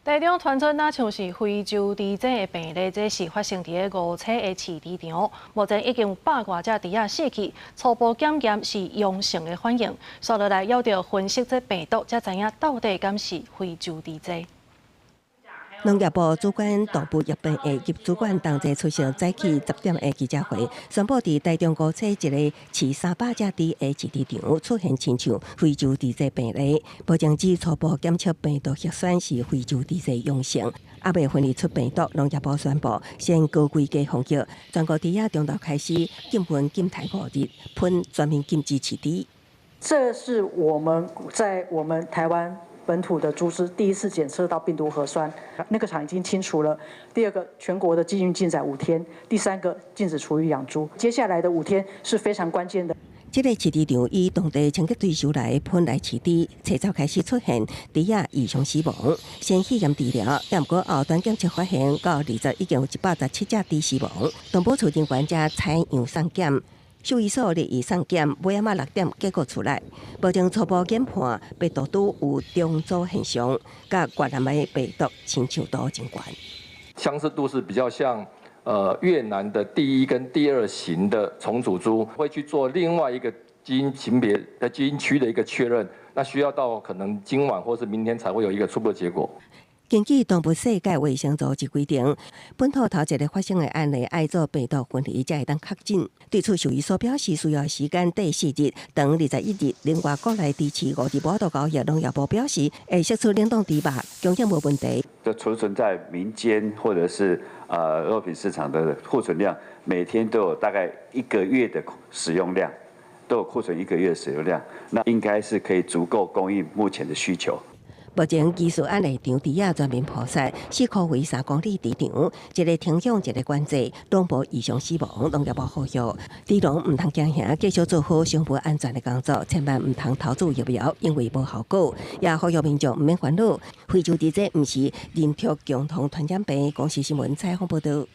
台中傳出若像是非洲豬瘟的病例，這是發生佇个梧棲的飼豬場。目前已經有百外隻豬仔死去，初步檢驗是陽性的反應。紲落來猶著分析這病毒，才知影到底敢是非洲豬瘟。農業部主管動物疫病的葉主管同齊出席早起10點的記者會，宣布佇台中梧棲一个飼300隻豬的飼豬場出現親像非洲豬瘟病例，目前只初步檢測病毒核酸是非洲豬瘟陽性，猶未分離出病毒。農業部宣布先高規格防疫，全國豬仔中晝開始禁勻禁刣5日，噴全面禁止飼豬。這是我們在我們台灣本土的豬隻第一次檢測到病毒核酸，那個場已經清除了。第二個，全國的禁運禁宰5天；第三個，禁止廚餘養豬。接下來的五天是非常關鍵的。這个飼豬場以當地清潔隊收來噴來飼豬，初早開始出現豬仔異常死亡，先試驗治療，毋過後端檢測發現，到20已經有117隻豬死亡。動保處人員才採樣送檢。獸醫所日日送檢，尾仔6點結果出來，目前初步研判病毒株有重組現象，佮越南的病毒親像度真懸。相似度是比較像越南的第一跟第二型的重組株，會去做另外一個基因型別的基因區的一個確認，那需要到可能今晚或是明天才會有一個初步結果。根據動物世界衛生組織規定，本土頭一个發生的案例愛做病毒分離才會當確診。對此，獸醫所表示需要時間短4日，當21日。另外，國內豬市5日無度交易，農業部表示會釋出冷凍豬肉，供應無問題。就儲存在民間或者是肉品市場的庫存量，每天都有大概一個月的使用量，都有庫存一個月的使用量，那應該是可以足夠供應目前的需求。目前技術案例場豬仔全面撲殺，四箍圍3公里豬場，一个停養，一个管制，攏無異常死亡，農業部呼籲豬農毋通驚嚇，繼續做好生物安全的工作，千萬毋通投注疫苗，因為無效果。也呼籲民眾毋免煩惱，非洲豬瘟毋是人畜共同傳染病。公視新聞採訪報導。